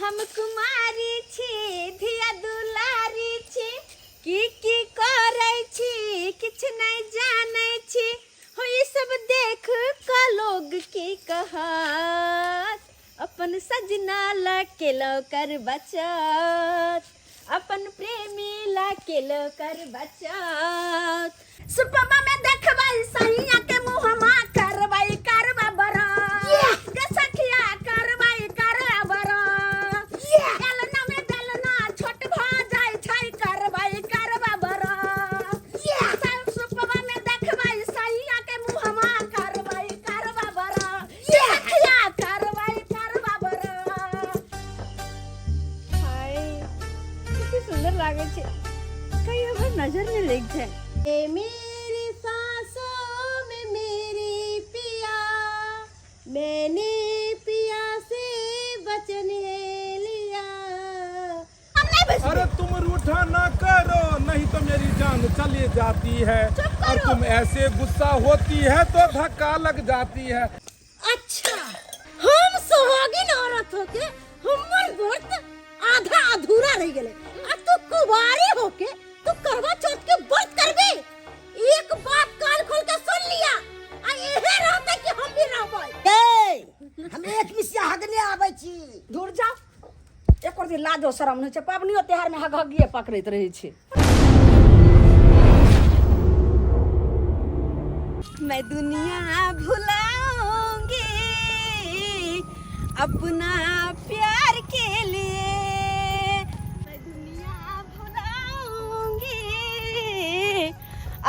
हम कुमारी छी धिया दुलारी छी की की करै छी किछु नहि जानै छी हो ई सब देख क लोग की कहत अपन सजना ला केलो कर बचत अपन प्रेमी ला केलो कर बचत सुपमा में देखबै सैया के मुहमा करबै करबा बरा गे सखिया करबै करबा बरा बेलना में बेलना छोट भ जाइ छै करबै करबा बरा सुपमा में देखबै सैया के मुहमा करबै करबा बरा सखिया करबै करबा बरा हाय कते सुंदर लागै छै कहीं हमर नजर नहि लागि जाए ए मेरी सांसों में मेरी पिया मैंने पिया से वचन है लिया हम नहीं बचबे अरे तुम रूठा ना करो नहीं तो मेरी जान चली जाती है चुप और करो। तुम ऐसे गुस्सा होती है तो धक्का लग जाती है अच्छा हम सुहागिन औरत होके हमर व्रत आधा अधूरा रह गेले आ तू कुवारी होके तू करवा चौथ के व्रत करबे एक बात कान खोल के सुन लिया आ एहे रहते कि हम भी रहबै ए हम एक मिसिया हगने आबै छी दूर जाओ एको दिन लाजो शरम नहि छै पाबनियो त्योहार में हगहगिए पकड़ैत रहै छै मैं दुनिया भुलाऊंगी अपना प्यार के लिए मैं दुनिया भुलाऊंगी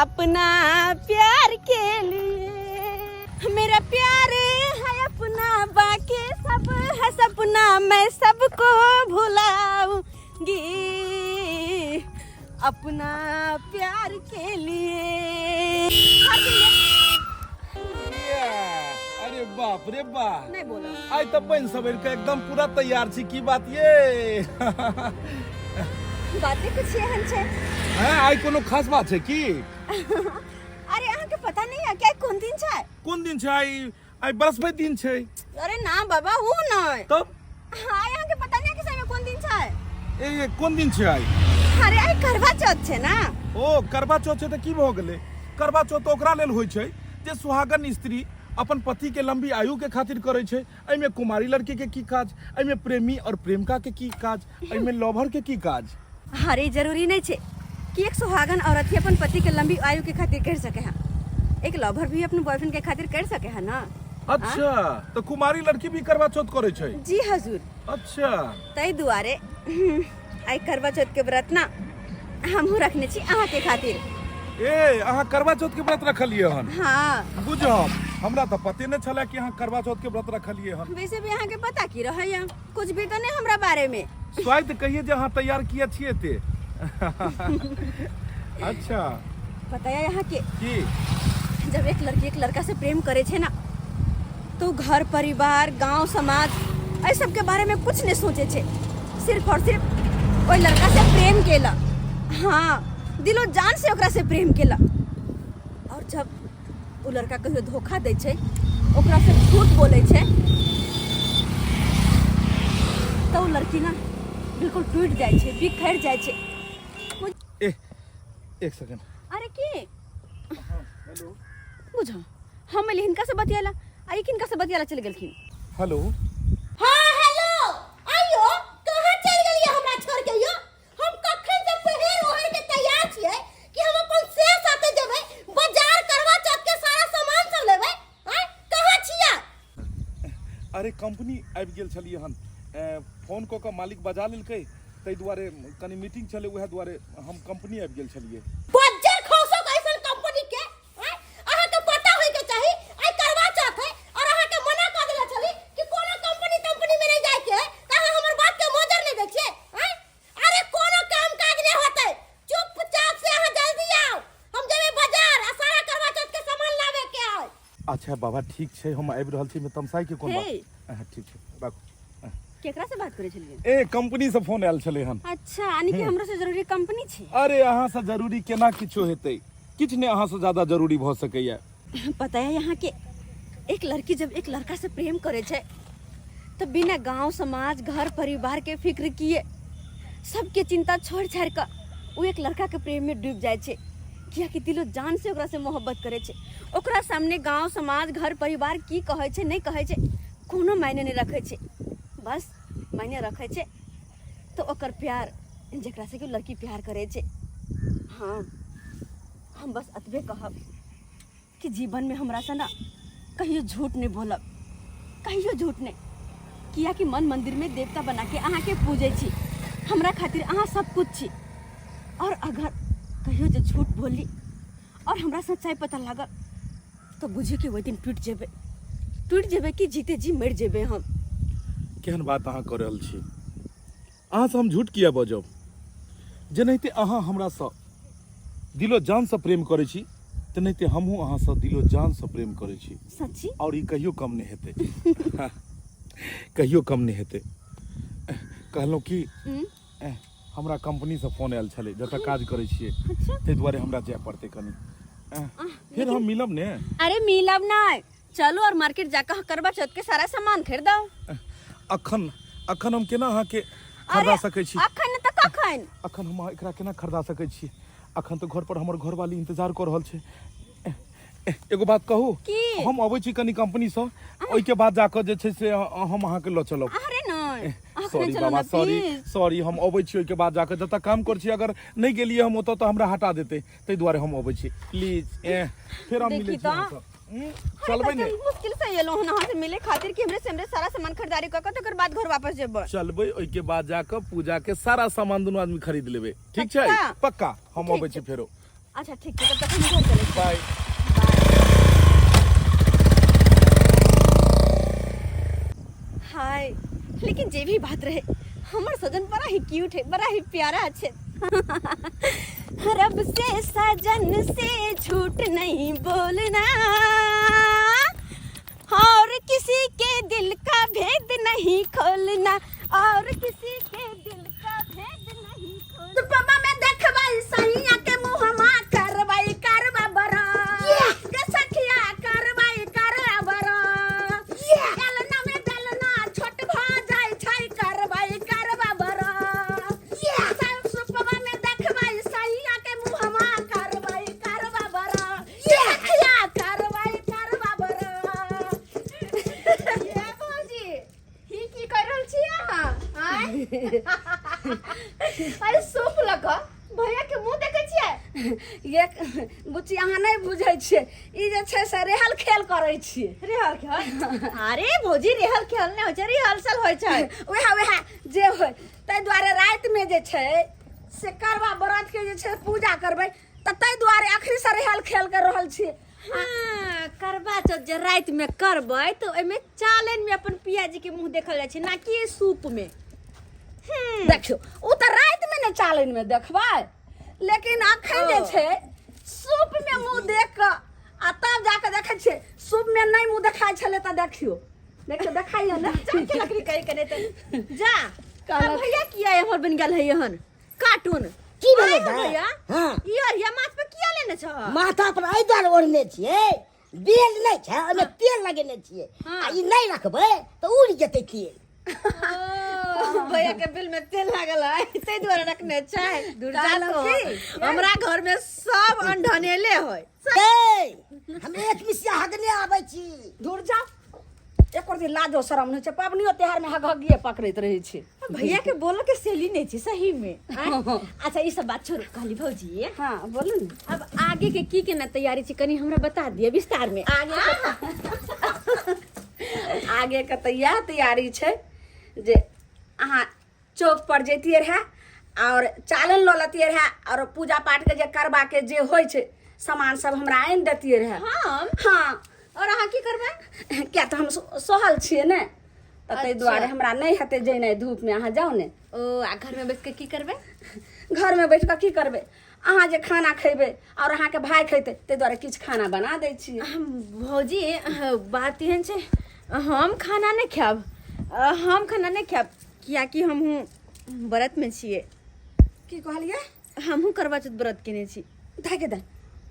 अपना प्यार के लिए मेरा प्यार है अपना बाकी सब है सपना मैं सबको भुलाऊंगी अपना प्यार के लिए अरे बाप रे बाप नहीं बोला आइ तऽ बनि सवरि के एकदम पूरा तैयार छी की बात ये बाते कुछ एहन छै हैं आइ कोनो खास बात छै की अरे अहाँके पता नहीं है क्या कोन दिन छै कोन दिन छै आइ आइ बृहस्पति दिन छै अरे ना बाबा ऊ नहीं तब हाँ अहाँके पता नहीं है कि सही में कोन दिन छै ए ए, कोन दिन छै आइ अरे आइ करवा चौथ छै ना ओ करवा चौथ छै तऽ की भऽ गेलै करवा चौथ तऽ ओकरा लेल होइ छै जे सुहागन स्त्री अपन पति के लंबी आयु के खातिर करै छै एहिमे कुमारी लड़की के की काज एहिमे प्रेमी और प्रेमिका के की काज एहिमे लवर के की काज अरे जरूरी नहीं छे कि एक सुहागन औरत ही अपन पति के लंबी आयु के खातिर कर सके है एक लवर भी अपने बॉयफ्रेंड के खातिर कर सके है ना अच्छा तो कुमारी लड़की भी करवा चौथ करे छै जी हजूर अच्छा तै दुआरे आई करवा चौथ के व्रत ना हमहूँ रखने छी अहाँ के खातिर ए अहाँ करवा चौथ के व्रत रखलिए हन हाँ बुझब हमरा तऽ पते नहि छलै कि अहाँ करवा चौथ के व्रत रखलिए हन वैसे भी अहाँ के पता की रहैया कुछ भी तो नहीं हमरा बारे में स्वाइत कहिए जे अहाँ तैयार किया छियै ते अच्छा पता है यहाँ के की जब एक लड़की एक लड़का से प्रेम करे छे ना तो घर परिवार गांव समाज एहि सब के बारे में कुछ नहीं सोचे छे सिर्फ और सिर्फ ओहि लड़का से प्रेम केला हाँ दिलो जान से ओकरा से प्रेम केला और जब ओ लड़का कहियो धोखा दै छै ओकरा से झूठ बोलै छै तऽ ओ लड़की ना बिल्कुल टूटि जाइ छै बिखरि जाइ छै ए एक सेकंड अरे की हेलो बुझो हम एली हिनका से बतियाला आ ई किनका से बतियाला चलि गेलखिन हेलो हाँ हेलो आइयो कहाँ चल गेलियै हमरा छोड़ के यो हम कखन से पहिर ओढ़ के तैयार छियै कि हम अपन से साथे जेबै बाजार करवा चौथ के सारा सामान सब लेबै आँय कहाँ छियै अरे कंपनी आबि गेल छलियै हन ए, फोन कऽ कऽ मालिक बजा लेलकै ताहि दुआरे कनि मीटिंग छलै उएह दुआरे हम कंपनी आबि गेल छलियै बज्जर खौसो कैसन कंपनी के आँय अहाँ के पता होय के चाही आइ करवा चौथ है और अहाँ के मना कर देले छली कि कोनो कंपनी कंपनी में नहीं जाय के है त अहाँ हमर बात के मोजर नहीं दै छियै आँय अरे कोनो काम काज नहीं होतै चुपचाप से अहाँ जल्दी आउ हम जेबै बाजार आ सारा करवा चौथ के सामान लावे के है अच्छा बाबा ठीक छै हम आबि रहल छी मे तमसाई के कोन हे। बात हँ, ठीक छै राखू केकरा से बात करै छलियै ए कंपनी से फोन आयल छलै हन अच्छा यानी कि हमरो से जरूरी कंपनी छै अरे अहाँ से जरूरी केना किछो हेतै किछु नहि अहाँ से ज्यादा जरूरी भऽ सकैया पता है यहाँ के एक लड़की जब एक लड़का से प्रेम करे छै तऽ बिना गांव समाज घर परिवार के फिक्र किए सबके चिंता छोड़ छाड़ कऽ ओ एक लड़का के प्रेम में डूब जाइ छै, कियाकि दिलो जान से ओकरा से मोहब्बत करै छै। ओकरा सामने गांव समाज घर परिवार की कहै छै नहि कहै छै कोनो मायने नहि रखै छै, बस मायने रखै छै तऽ ओकर प्यार, जकरा से कि लड़की प्यार करै छै। हाँ, हम बस एतबे कहब कि जीवन में हमरा से ना कहियो झूठ नहीं बोलब, कहियो झूठ नहीं, कियाकि मन मंदिर में देवता बना के अहाँ के पूजै छी, हमरा खातिर अहाँ सब कुछ छी। और अगर कहियो जे झूठ बोली और हमरा सच्चाई पता लागल तो बुझी कि ओहि दिन टूटि जेबै, टूटि जेबै कि जीते जी मरि जेबै हम। केहन बात अहाँ कऽ रहल छी? अहाँसँ हम झूठ किया बजब? जेनाहिते अहाँ हमरासँ दिलो जानसँ प्रेम करै छी, तेनाहिते हमहूँ अहाँसँ दिलो जानसँ प्रेम करै छी। सच्ची? आओर ई कहियो कम नहि हेतै, कहियो कम नहि हेतै। कहलहुँ कि हमरा कंपनीसँ फोन आयल छलै, जतऽ काज करै छियै, ताहि दुआरे हमरा जाय पड़तै कनि। फेर हम मिलब ने? अरे मिलब नहि, चलू और मार्केट जाकर करवा चौथ के सारा सामान खरीदो। अखन अखन हम केना अहाँके खरीदा सकै छी? अखन तऽ कखन? अखन हम एकरा केना खरीदा सकै छी? अखन तऽ घर पर हमर घरवाली इंतजार कऽ रहल छै। एगो बात कहू? की? हम अबै छी कनि कंपनीसँ, ओहिके बाद जाकऽ जे छै से हम अहाँके लऽ चलब। अरे नहि, अखने सॉरी चलू बाबा, ना, सॉरी प्लीज। सॉरी, हम अबै छी ओहिके बाद जाकऽ। जतऽ काम करै छी, अगर नहि गेलियै हम ओतऽ तऽ हमरा हटा देतै, ताहि दुआरे हम अबै छी। प्लीज, फेर हम देखी मिलै छी तऽ। अहाँसँ। चलबै ने? मुश्किल से एलहुँ हन अहाँ से मिले खातिर कि हमरे से हमरे सारा सामान खरीदारी कऽ के तकर बाद घर वापस जेबै। चलबै, ओहिके बाद जाकऽ पूजा के सारा सामान दुनू आदमी खरीद लेबै, ठीक छै? पक्का? पक्का, हम ठीक अबै छी छै। फेरो। अच्छा ठीक छै, तब तक हम घर चलै छी। बाय। हाय, लेकिन जे भी बात रहे, हमर सजन बड़ा ही क्यूट है, बड़ा ही प्यारा छै। रब से सजन से झूठ नहीं बोलना और किसी के दिल का भेद नहीं खोलना, और किसी के दिल का भेद नहीं खोलना। पापा में देखबै सैया के मुहमा करबै करबा बरा गे सखिया, करबै करबा बरा। बेलना में बेलना छोट भ जाइ छै, करबै करबा बरा। सुपवा में देखबै सैया के मुहमा करबै करबा बरा सखिया, करबै करबा बरा। ये भौजी, ही की कर रहल छी अहाँ? आँय? अरे सूप लऽ कऽ भैया के मुंह देखै छियै? ये बुच्ची, अहाँ नहि बुझै छियै, ई जे छै से रेहल खेल करै छियै। रेहल खेल? अरे भौजी, रेहल खेल नहि होइ छै, रिहर्सल होइ छै। उएह उएह जे होइ, ताहि दुआरे रातिमे जे छै से करवा व्रतके जे छै पूजा करबै, तऽ ताहि दुआरे अखनी से रेहल खेल कर रहल छियै। हाँ, करवा चौथ जे राति में करबै तऽ ओहिमे चालनि में अपन पियाजी के मुंह देखल जाइ छै, ना कि सूप में। देखियौ, ओ तऽ रातिमे ने चालनिमे देखबै, लेकिन अखन जे छै सूप में मुंह देख कऽ आ तब जाकऽ देखै छियै। सूप में नहि मुंह देखाइ छलै तऽ देखियौ, देखियौ, देखाइयो ने। जा के लकड़ी कहि के नहि तऽ जा। कहलक- आ भैया किया एहन बनि गेल है एहन कार्टून? की भेलै आइ हो दाइ? भैया? हाँ। ई अरिया माथ पे किया लेने छह? माथा पर एहि दुआरे ओढ़ने छियै, बेल नहि छै ओहिमे, तेल लगेने छियै। हाँ। आ ई नहि रखबै तऽ उड़ि जेतै तेल। ओ, भैया के बिल में तेल लागल है ताहि दुआरे रखने छै। दुर्जा कहलहुँ तो की? हमरा घर में सब अंढनेले है। ए, हम एक मिसिया हगने आबै छी। दूर जाओ, एको दिन लाजो शरम नहि छै, पाबनियो तिहारमे हगहगिए पकड़ैत रहै छै। भैया के बोलो के शैली नहीं छै सही में। आँय? अच्छा ई सब बात छोड़ू, कहली भौजी। हाँ बोलू ने। अब आगे के की केना तैयारी छै, कनी हमरा बता दिअ विस्तार में। आगे आगे के तऽ इएह तैयारी छै जे अहाँ चौक पर जैतियै रहए और चालन लऽ लेतियै रहए और पूजा पाठ के जे करबा के जे होइ छै सामान सब हमरा आनि देतियै रहए। हम? हाँ। और अहाँ की करबै? किया तऽ हम सहल छियै ने, तऽ ताहि अच्छा। दुआरे हमरा नहि हेतै जेनाइ धूप में, अहाँ जाउ ने। ओ, आ घर में बैस के की करबै? घर में बैठ कऽ की करबै, अहाँ जे खाना खैबै और अहाँके भाय खैतै, ताहि दुआरे किछु खाना बना दै छियै। हम भौजी, बात एहन छै, हम खाना नहि खायब, हम खाना नहि खायब, कियाकि हमहूँ व्रत में छियै। की कहलियै? हमहूँ करवा चौथ व्रत केने छी। दाय के दाय,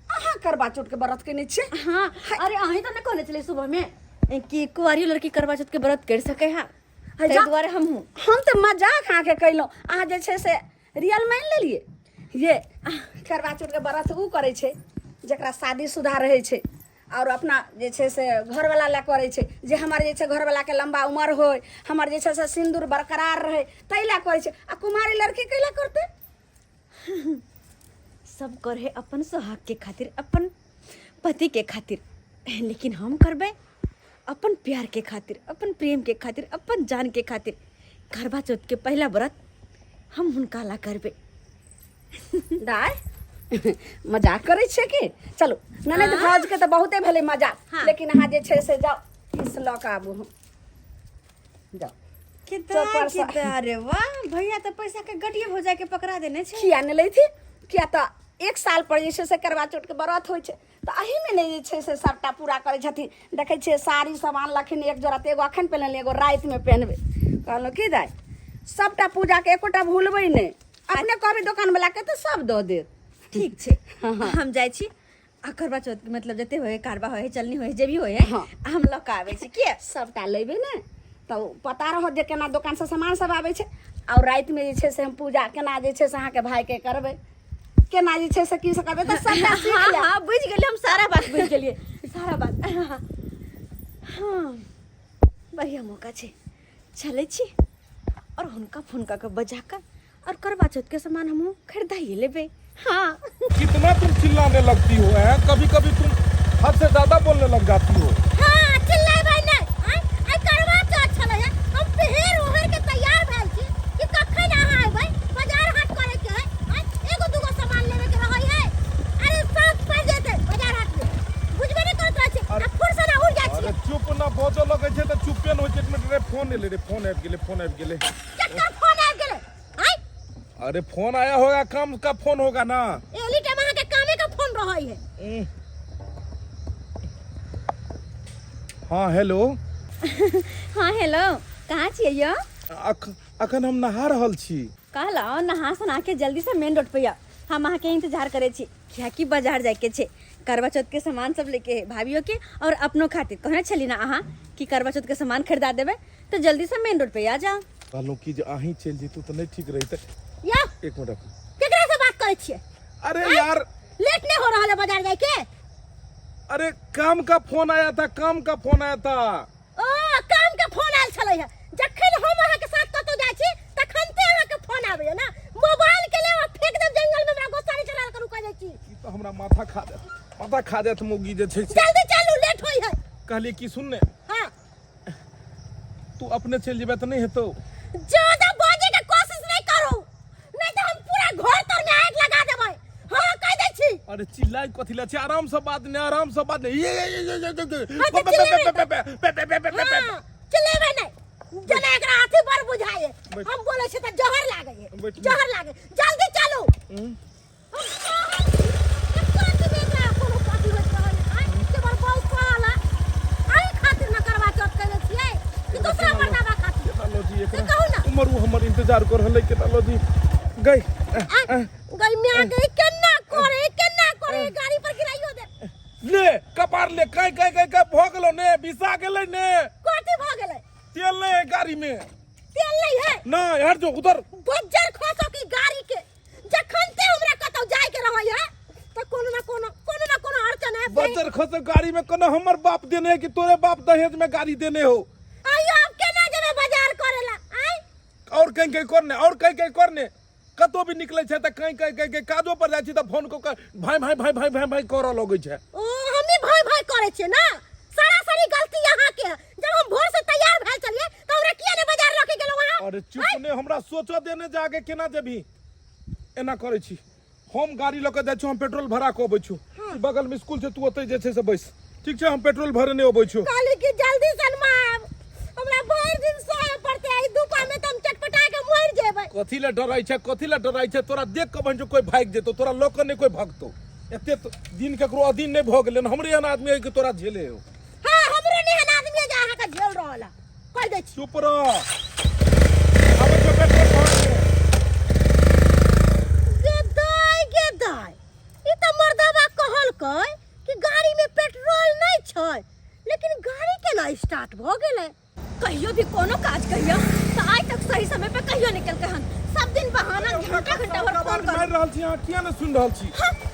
अहाँ करवा चौथ के व्रत केने छियै? हाँ। अरे अहीं तऽ नहि कहने छलियै सुबह में कि कुंवारी लड़की करवा चौथ के व्रत कर सकै है? है ताहि जा। दुआरे हमहूँ हम तऽ मजाक अहाँके कयलहुँ अहाँ जे छै से रियल मानि लेलियै ये करवा चौथके व्रत ओ करै छै जकरा शादीशुदा रहै छै आओर अपना जे छै से घरवला लए करै छै जे हमर जे छै घरवलाके लम्बा उमर होय हमर जे छै से सिन्दूर बरकरार रहै ताहि लए करै छै आ कुमारी लड़की कैला करतै सब करे अपन सुहाग के खातिर अपन पति के खातिर लेकिन हम करबै अपन प्यार के खातिर अपन प्रेम के खातिर अपन जान के खातिर करवा चौथ के पहला व्रत हम हुनका ला करबै दाय मजाक करै छियै की चलू ननद भाउज के तऽ बहुते भेलै मजाक हाँ। लेकिन अहाँ जे छै से जाउ किस लऽ कऽ आबू हम जाउ कितना चौपर सँ- कितना अरे वाह भैया तऽ पैसा के गटिये भौजा के पकड़ा देने छै किया नहि लैथिन किया तऽ एक साल पर जे छै से करवा चौथ के व्रत होइ छै तऽ एहिमे ने जे छै से सभटा पूरा करै छथिन देखै छियै साड़ी सब आनलखिन एक जोड़ा तऽ एगो अखन पहिनलियै एगो रातिमे पहिनबै कहलहुँ की दाइ सभटा पूजाके एकोटा भूलबै नहि अपने कहबै दोकानवलाके तऽ सब दऽ देत ठीक छै हम जाइ छी आ करवा चौथ के मतलब जते होय कारवा होय चलनी होय जे भी होय है हाँ। हम लऽ कऽ आबै छी किया सभटा लेबै ने तऽ पता रहत जे केना दोकानसँ सामान सब आबै छै आओर रातिमे जे छै से हम पूजा केना जे छै से अहाँके भायके करबै केना जे छै से की से करबै तऽ सभटा सीख हाँ लेब हाँ बुझि गेलियै हम सारा बात बुझि गेलियै सारा बात हाँ बढ़िया मौका छै चलै छी और हुनका फोन कऽ के बजा कऽ और करवा चौथ के सामान हमहूँ खरीदाइए लेबै हाँ कितना तुम चिल्लाने लगती हो हैं कभी कभी तुम हद से ज्यादा बोलने लग जाती हो हाँ चिल्लाबै नहि आँय आइ करवा चौथ छलै हँ हम पहिर ओढ़ के तैयार भेल छी कि कखन अहाँ अयबै बाजार हाट करे के है आँय एगो दूगो सामान लेवे के रहै है अरे सब पड़ जेतै बाजार हाट में बुझबे नहि करैत रहै छी आ फुर्सत उड़ जाइ अरे छियै चुप ना बजऽ लगै छै तऽ चुपे न होइ छै एक मिनट रे फोन एलै रे फोन आबि गेलै फोन आबि गेलै केकर फोन आबि गेलै आँय अरे फोन आया होगा काम का फोन होगा ना एली टाइम अहाँके कामे का फोन रहै है हाँ हेलो हाँ हेलो कहाँ छियै यौ अख अखन हम नहा रहल छी कहलहुँ नहा सोना के जल्दी से मेन रोड पे आउ हम अहाँके इंतजार करै छी कियाकि बाजार जाइके छै करवा चौथ के सामान सब लेके है भाभियो के और अपनो खातिर कहने छली ना अहाँ कि करवा चौथ के सामान खरीदा देबै तऽ जल्दी से मेन रोड पे आ जाओ कहलहुँ कि जे अहीं चलि जैतहुँ तऽ नहि ठीक रहितै यौ एक मिनट रखू केकरा से बात करै छियै अरे यार लेट नहीं हो रहा है बाजार जाए के अरे काम का फोन आया था काम का फोन आया था ओ काम के फोन आयल छलै है जखन हम अहाँ के साथ कतौ जाइ छी तखन ते अहाँ के फोन आबैया ना मोबाइल के ले फेंक देब जंगल में हमरा गुस्सा नहीं चलाल करू कह जाइ छी ई तऽ हमरा माथा खा देत माथा खा देत मौगी जे छै से जल्दी चलू लेट होई है कहलियै कि सुन ने हां तू अपने चलि जेबे तऽ नहि हेतौ ज्यादा बाजे के कोशिश नहीं करू नहीं तो हम पूरा घर तर में आग लगा देबै हां कह दै छी अरे चिल्लाइ कथी लै छै आराम से बात ने आराम से बात ने ये ये ये ये ये हाँ, तऽ चिल्लेबै तऽ। हाँ, चिल्लेबै नहीं जना एकरा अथी बड़ बुझाए बैठ। हम बोलै छी तऽ जहर लागै है बैठ। जहर लागै जल्दी चलू हम कहै छी, एको दिन एकरा कोनो कथी होइत रहै आँय, के बड़ बहुत पढ़ल है। एहि खातिर न करवा चौथ कयने छियै कि दोसरा मर्दाबा खातिर केना लजी से कहू ना। उमर उ हमर इंतजार कर रहलै केना लजी गई आँय, गई म्या गई केना करे केना करे गाड़ी पर गिराइयो दे ले कपार ले कई कई कई कई भऽ गेलो ने बिसा गेलै ने कथी भऽ गेलै तेल नहीं है गाड़ी में तेल नहीं है ना हट जो उधर बज्जर खसो की गाड़ी के जखन ते हमरा कतौ जाय के रहै है त कोनो ना कोनो कोनो ना कोनो अड़चन आबि जाय बज्जर खसो गाड़ी में कोनो हमर बाप देने है कि तोरे बाप दहेज में गाड़ी देने हो आइयो अब केना जेबै बाजार करे ला आइ और कहीं कहीं करने और कहीं कहीं करने कतौ भी निकले छै तऽ कहीं कहीं कहीं कहीं काजो पर जाइ छी तऽ फोन कऽ कऽ भाई भाई भाई भाई भाई भाई करऽ लगै छै ओ हमी भाई भाई करे छियै ना सारा सारी गलती अहाँ के है जब हम भोर से तैयार भेल चलिए त हमरा किया ने बाजार लके गेलौ अहाँ अरे चुप ने हमरा सोचऽ देने जाके केना जेबही एना करै छी हम गाड़ी लऽ कऽ जाइ छी हम पेट्रोल भरा कऽ अबै छी बगल में स्कूल छै तू ओतै जे छै से बैस ठीक छै हम पेट्रोल भरे नहि अबै छी कहली कि जल्दी से माब हमरा भरि दिन सोए पड़ते आई धूपा में त हम चटपटा के मर जेबै कथी लए डराइ छै कथी लए डराइ छै तोरा देख कऽ बहन कोई भागि जेतौ तोरा लऽ कऽ नहि कोई भगतौ एते दिन केकरो अधीन नहि भऽ गेलै हमरे एहन आदमी है कि तोरा झेले हो हां हमरे एहन आदमी है जे अहाँ के झेल रहल है कह दै छी चुप रह आबै छौ पेट्रोल भर के। गे दाय गे दाय ई तऽ मर्दबा कहलकै कि गाड़ी में पेट्रोल नहीं छै लेकिन गाड़ी केना स्टार्ट भऽ गेलै कहियो भी कोनो काज कहियो सब दिन बहाना घंटा घंटा भर फोन आवाज करू। मारि रहल छी अहाँ किया नहि सुनि रहल छी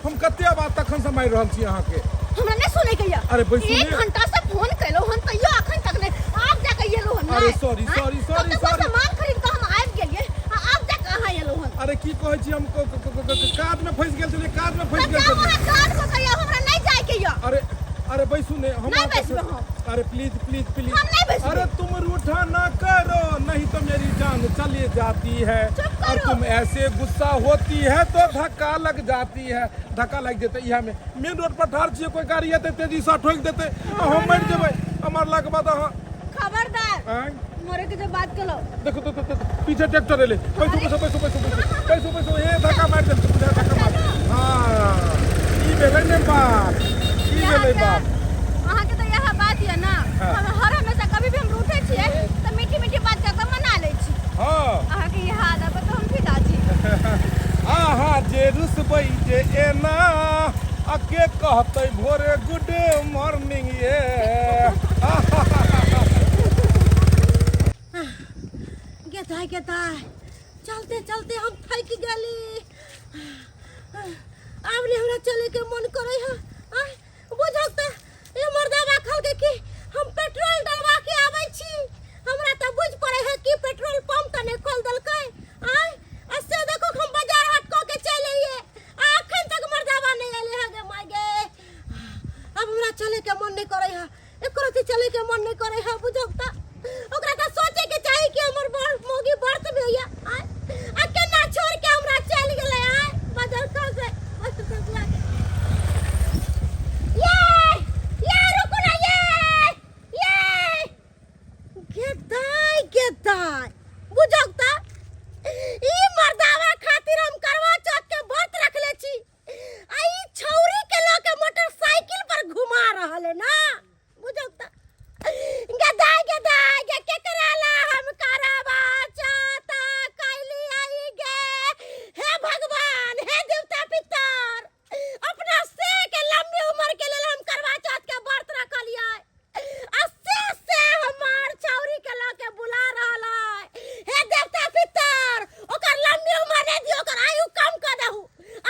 हम कते आवाज तखन से मारि रहल छी अहाँके हमरा नहीं सुने के या अरे बैसू एक ने। घंटा से फोन केलो हन तैयो अखन तक नहीं आब जाके एलो हन अरे नहीं। sorry, आँय? sorry, तब sorry, तक वो sorry। सामान खरीद के हम आबि गेलिए आ आब जाके अहाँ एलो हन अरे की कहै छी हम काज में फंसि गेल छलियै काज में फंसि तब गेल जाओ छलियै अहाँ काज कऽ के आउ, हमरा नहीं जाए के या अरे अरे बैसू ने हम नहीं अहाँके बैसबै हम। अरे प्लीज प्लीज प्लीज हम नहीं बैसबै। अरे तुम रूठा ना करो नहीं तो मेरी जान चली जाती है चुप और करो। तुम ऐसे गुस्सा होती है तो धक्का लग जाती है धक्का लागि जेतै इएह में मेन रोड पर ठाढ़ छियै कोई गाड़ी एतै तेजी से ठोकि देतै आ हम मरि जेबै आ मरलाके बाद अहाँ खबरदार आँय मरे के जब बात कलो देखो देखो देखो पीछे ट्रैक्टर एलै बैसू बैसू बैसू बैसू बैसू बैसू बैसू हे धक्का मारि देलकै बुझा धक्का मारि हँ ई भेलै ने बात ई भेलै बात अहाँके तऽ इएह बात यऽ ने हाँ। हम हर हमेशा कभी भी हम रूठे छियै तऽ मीठी मीठी बात कऽ कऽ मना लै छी हँ अहाँके इएह आदत पर तऽ हम फिदा छी अहाँ जे रुसबै जे एना आ के कहतै भोरे गुड मॉर्निंग ये गेताय गेताय चलते चलते हम थकि गेली आब ने हमरा चले के मन करे है आय बुझल त ए मर्दाबा कहलकै कि हम पेट्रोल डलवा के आबै छी हमरा त बुझ पड़े है कि पेट्रोल पंप त नहीं खोल देलकै आय आ से देखो हम बाजार हाट क के चल अइए आ अखन तक मर्दाबा नहीं एले है गे माय गे अब हमरा चले के मन नहीं करे है एको रत्ती चले के मन नहीं करे है बुझल त ओकरा त सोचे के चाही कि हमर बड़ मोगी व्रत में या आय आ केना छोड़ के हमरा चल गेलै आय बदल खसे बदल खसुआ के ये ये रुकू ना ये ये गेदाय गेदाय बुझल त ई मर्दावा खातिर हम करवा चौथ के व्रत रखले छी आ ई छौरी के लऽ के मोटरसाइकिल पर घुमा रहल है ना बुझल त गदाय गदाय गे केकरा ला हम करवा चौथ कैली आई गे हे भगवान हे देवता पितर अपना से के लंबी उम्र के लेल हम करवा चौथ के व्रत रखलियै आ से से हमार छौरी के लऽ के बुला रहल है हे देवता पितर ओकर लंबी उम्र नहि दियौ ओकर आयु कम कऽ दहु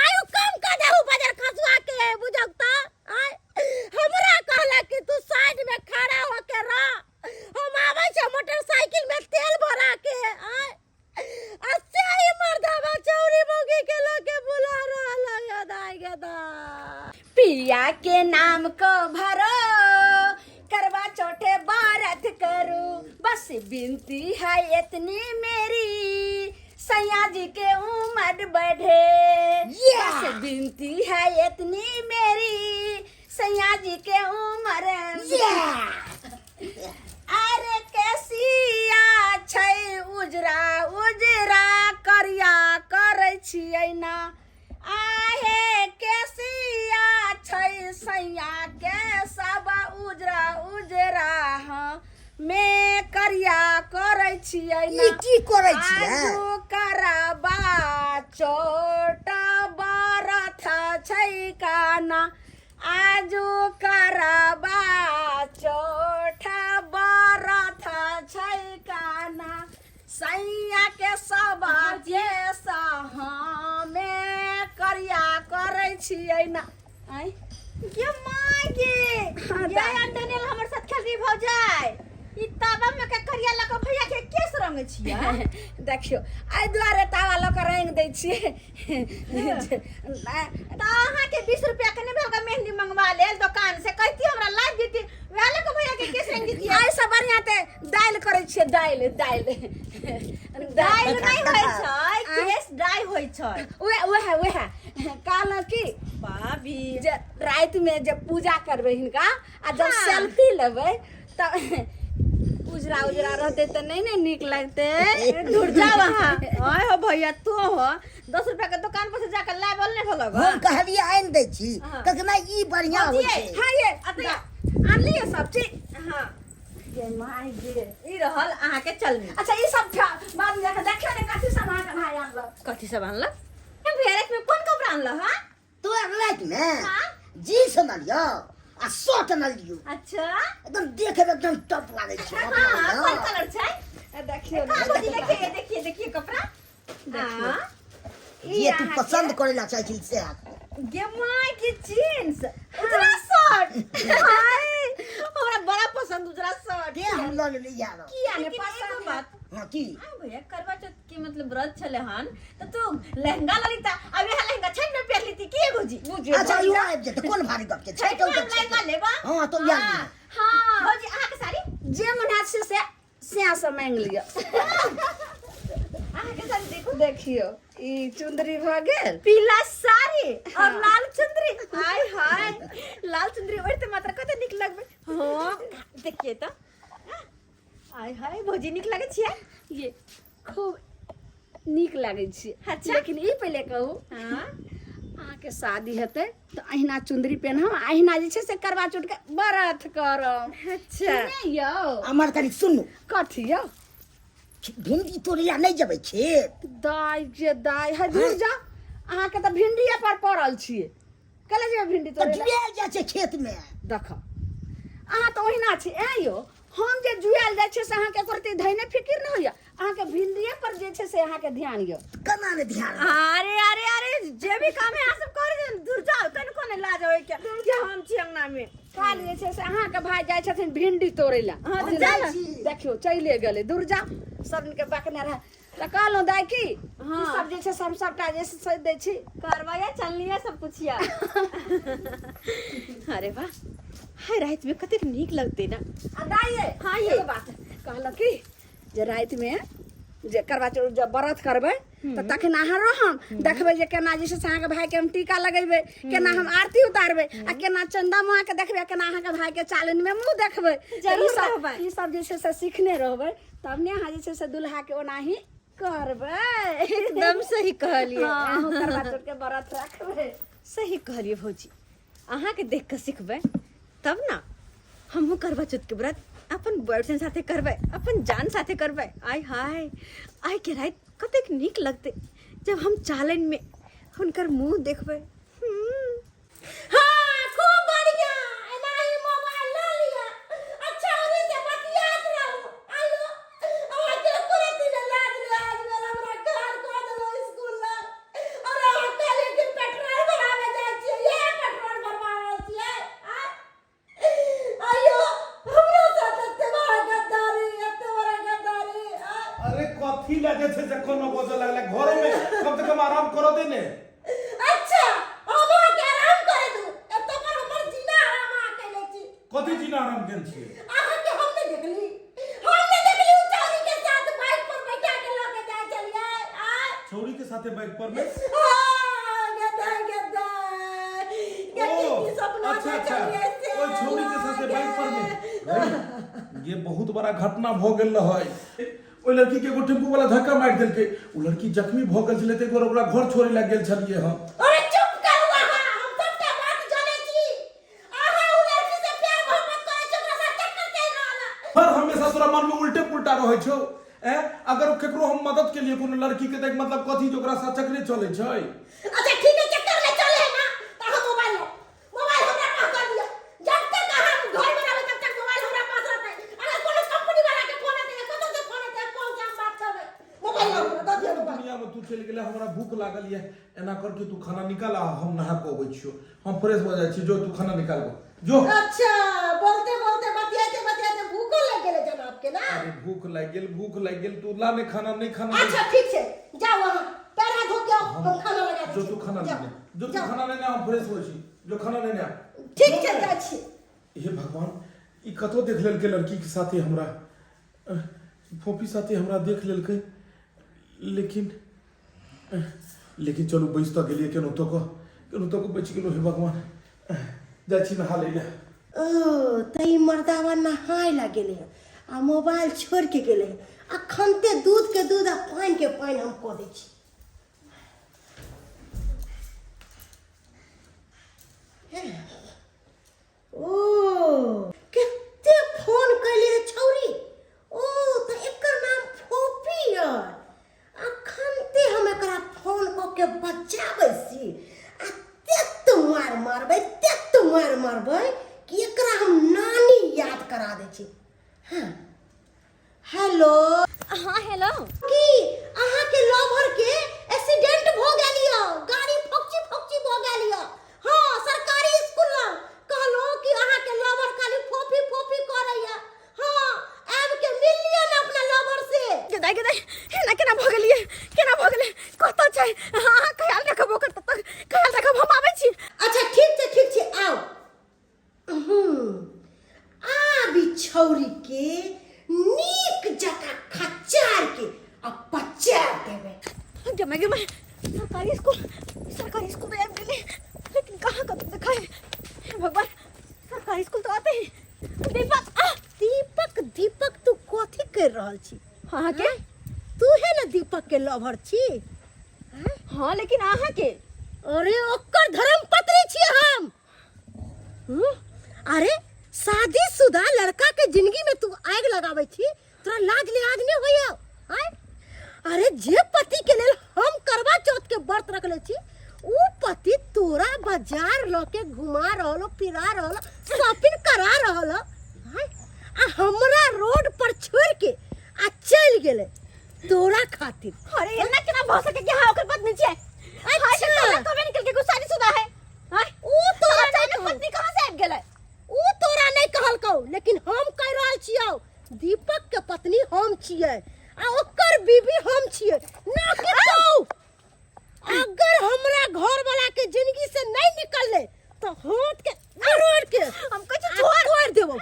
आयु कम कऽ दहु बजर खसुआ के बुझक तऽ आय हमरा कहलक कि तू साइड में खड़ा होके रह हम आबै छै मोटरसाइकिल में तेल भरा के आय आ से ही मर्दावा चौरी मौगी के लऽ के बुला रहल है गदाय गदा पिया के नाम को भरो करवा चौथे बारत करो बस विनती है इतनी मेरी सैया जी के उम्र बढ़े बस विनती है इतनी मेरी सैया जी के उम्र अरे केसिया छै उजरा उजरा करिया करै छियै ना आहे केसिया छै सैया के सब उजरा उजरा हँ मे करिया करै छियै ना ई की करै छियै आजू करबा चोट बरथ छै काना आजू करबा चोट बरथ छै काना सैया के सब जे हमे करिया करै छियै ना आँय गे माय गे हाँ, ये दाइ। अंडनेल हमर साथ खेल रही भौजाई ई तावा में के करिया लक भैया के केस रंग छियै देखियौ एहि दुआरे तावा लऽ कऽ रङ्गि दै छियै तऽ अहाँके 20 रुपया के नहि भेल मेहंदी मंगवा लेल दुकान से कहती हमरा ला देती वएह लऽ कऽ भैया के केस रंग देती एहिसँ बढ़िआँ तऽ दालि करै छियै दालि दालि दालि नहि होइ छै केस डाई होइ छै उएह उएह उएह कहलहुँ कि भाभी जे रातिमे जे पूजा करबै हिनका आ जब हाँ। सेल्फी लेबै तऽ उजरा उजरा रहतै तऽ नहि ने नीक लगतै दूर जाओ अहाँ आय हो भैया तू हो 10 रुपया के दुकान पर से जाकर लाबल नहि भेलौ हम कहलियै आनि दै छी कहलकै नहि ई बढ़िआँ होइ छै हाँ ये अतः आनलियै सब चीज हाँ गे माय गे ई रहल अहाँके चलनी अच्छा ई सब बाद में जाके देखियौ ने कथी सब अहाँके भाय आनलक कथी सब आनलक भैया रातिमे कोन कपड़ा आनलक हाँ तोरा रातिमे हाँ? जीन्स आनलियौ आ शर्ट आनलियौ अच्छा एकदम देखे में एकदम टॉप लागै छै हाँ कोन कलर छै देखियौ कहाँ भौजी देखिए देखिए देखिए कपड़ा हाँ, ई जे तू अहाँके पसंद करे ला चाहे छी से आत। गे माय के जींस उजरा शर्ट हाय हमरा बड़ा पसंद उजरा शर्ट के हम लऽ लेली यार किया ने लेकिन एगो पसंद बात हाँ की हाँ भैया करवा चौथ के मतलब व्रत छले हन त तू लहंगा ललिता अब यह लहंगा छठ में पहन लीती की भौजी बुझे अच्छा इहो आबि जेतै कोन भारी गप छै छठ छै में हम लहंगा लेबा हाँ तो यार हाँ। हाँ भौजी अहाँ के साड़ी जे मन हैत से से से मांगि लिअ अहाँ के साड़ी देखो देखियौ ई चुंदरी भऽ गेल पीला साड़ी और लाल चुंदरी हाय हाय लाल चुंदरी ओढ़ते मात्र कते नीक लगबे हाँ देखिए त आय हाय भौजी नीक लगै छियै ये खूब नीक लागै छै अच्छा। लेकिन ई पहिले कहू हाँ अहाँके शादी हेतै तऽ अहिना चुंदरी पेनहब आ अहिना जे छै से करवा चौथ के व्रत करब अच्छा नहि यौ हमर कनि सुनू कथी यौ भिंडी तोड़ै नहि जेबै खेत दाइ जे दाइ है दूर जा अहाँके तऽ भिंडिये पर पड़ल छियै कले जेबै भिंडी तऽ तोड़ै लए? जुआयल जाइ छै खेतमे देख अहाँ तऽ ओहिना छी ऐं यौ हम जे जुआयल जाइ छियै से अहाँके एको रत्ती धैने फिकिर नहि होइए अहाँके भिंडिये पर जे छै से अहाँके ध्यान यऽ केना ने ध्यान अरे अरे अरे जे भी काम है अहाँ सब कर दे दूर जाओ कनको ने लाज होय के जे हम छी अंगना में काल्हि जे छै से अहाँके भाय जाइ छथिन भिंडी तोड़ै लए हाँ, तऽ बुझलियै? जा छी। देखियौ चलिए गेलै दूर जा सब दिनके बकने रहै तऽ कहलहुँ दाइ की हाँ। ई सब जे छै से हम सबटा जे छै से दै छी करवाया चलनी सब कुछ या अरे वाह हाय रात में कतेक नीक लगते ना आ दाइ ये हाँ ये। एगो बात कहलक की जे रातिमे जे करवा चौथ जब व्रत करबै तऽ तखन अहाँ रहम देखबै जे केना जे छै से अहाँके भायके हम टीका लगेबै केना हम आरती उतारबै आ केना चंदा माँ के देखबै आ केना अहाँके भायके चालनिमे मुँह देखबै तऽ ई जरूर सब रहबै। ई सब जे छै से सिखने रहबै तब ने अहाँ जे छै से दुल्हाके ओनाही करबै एकदम सही कहलिए हाँ, अहूँ करवा चौथ के व्रत रखबै सही कहलिए भौजी अहाँके देख कऽ सिखबै तब ना हमहूँ करवा चौथ के व्रत अपन बॉयफ्रेंड साथे करबै अपन जान साथे करबै आय हाय आइ के राति कतेक नीक लगतै जब हम चालनि में हुनकर मुँह देखबै हम्म। हाँ खूब बढ़िया एनाही मोबाइल लऽ लिअ अच्छा उरी से बतियात रहू आयो अहाँ के तुरंत ने लाज ले आज गेल हमरा घर कऽ देलहुँ स्कूल लग और अहाँ कहलियै कि पेट्रोल भराबै जाइ छियै ये पेट्रोल भरवा रहल छियै आँय? आयो हमरो साथ एते बड़ा गद्दारी एते बड़ा गद्दारी आँय? अरे कथी लए जे छै से कोनो बजऽ लगलै घरो में कम से कम आराम करऽ दे ने अच्छा हम अहाँके आराम करे दू एतऽ पर हमर जीना आराम अहाँ कैले छी कथी जीना आराम केने छियै अहाँके हम नहि देखली हम नहि देखली उ छौरी के साथ बाइक पर बैठा के लऽ के जाइ छलियै आय छौरी के साथे बाइक पर में हाँ, गद्दा गद्दा ओ की सपना अच्छा अच्छा देखलियै से ओहि छौरी के साथे बाइक पर में लऽ भाई, ये बहुत बड़ा घटना भऽ गेल रहै ओहि लड़की के एगो टेम्पू वाला धक्का मारि देलकै ओ लड़की जख्मी भऽ गेल छलै ताहि दुआरे ओकरा घर छोड़ै लए गेल छलियै हम अरे चुप करू अहाँ हम सबटा बात जानै छी अहाँ उ लड़की से प्यार मोहब्बत करै छी ओकरा साथ चक्कर चलि रहल है हर हमेशा तोरा मन में उल्टे पुल्टा रहै छौ ए अगर केकरो हम मदद के लिए कोनो लड़की के देख मतलब कथी जे ओकरा साथ चक्करे चलै छै अच्छा ठीक है चक्कर ले चले है ना तो अहाँ मोबाइल लो मोबाइल हमरा पास दऽ दिअ जब तक अहाँ घर में रहबै तब तक मोबाइल हमरा पास रहतै अगर कोनो कंपनी वाला के फोन एतै या कतौ से फोन एतै फोन से हम बात करबै मोबाइल लो दऽ दिअ मोबाइल दुनिया में तू चलि गेलै हमरा भूख लागल ये एना कर के तू खाना निकाल आ हम नहा के अबै छियो हम फ्रेश भऽ जाइ छी जो तू खाना निकाल जो अच्छा बोलते बोलते बतियाते बतियाते भूखो लग गेलै जनाब के ना अरे भूख लागि गेल भूख लागि गेल तू ला ने खाना नहीं खाना अच्छा ठीक छै जाओ अहाँ पैर हाथ धो के आओ हम खाना लगा दै जो छी तू खाना जाओ, लेने जो तू जाओ। खाना लेने हम फ्रेश होइ छी जो खाना लेने आ ठीक छै जाइ छी हे भगवान ई कतौ देख लेलकै लड़की के साथे हमरा फोफी साथे हमरा देख लेलकै लेकिन लेकिन चलू बचि तऽ गेलियै केनाहितो कऽ केनाहितो कऽ बचि गेलहुँ हे भगवान जाइ छी नहा लै लए ओ तऽ ई मर्दावा नहाय ला गेलै हँ आ मोबाइल छोड़ि के गेलै हँ अखनते दूध के दूध आ पानि के पानि हम कऽ दै छी ओ कते फोन कैले है छौरी ओ तऽ एकर नाम फोपी है अखनते हम एकरा फोन कऽ के बचाबै छी आ तेत मार मारबै तेत मार मारबै कि एकरा हम नानी याद करा दै छी हाँ हेलो हाँ हेलो की अहाँके लवर के केना भऽ गेलै कतऽ छै अहाँ ख्याल राखब ओकर तब तक ख्याल राखब हम आबै छी अच्छा ठीक छै ठीक छै आउ आब ई छौरी के नीक जकाँ खचार के आ पचार देबै गे माय गे माय सरकारी स्कूल सरकारी स्कूल तो आबि गेलै लेकिन कहाँ कतऽ देखाय हे भगवान सरकारी स्कूल तो आते ही दीपक आ दीपक दीपक तू कथी कर रहल छी अहाँ के तू है ना दीपक के लवर छी हाँ लेकिन अहाँ के अरे ओकर धर्म पत्नी छी हम हम्म? अरे शादीशुदा लड़का के जिंदगी में तू आग लगावे छी तोरा लाज लिहाज नहीं होइयो आय अरे जे पति के लेल हम करवा चौथ के व्रत रखले छी ऊ पति तोरा बाजार ल के घुमा रहल हो, फिरा रहल हो, शॉपिंग करा रहल हो, आय आ हमरा रोड पर छोड़ के आ चल गेले तोरा खातिर अरे एना केना भऽ सके कि हाँ ओकर पत्नी छियै अच्छा तोरा कबे निकल के गुस्सा सुधा है आय ऊ तोरा अचानक नहीं पत्नी कहाँ से आबि गेलै ऊ तोरा नहीं कहलकौ लेकिन हम कह रहल छियौ दीपक के पत्नी हम छियै आ ओकर बीबी हम छियै ना कि तू अगर हमरा घर वाला के जिंदगी से नहीं निकलले तो हाथ के मरोड़ के हम कहै छी आ तोड़ देबो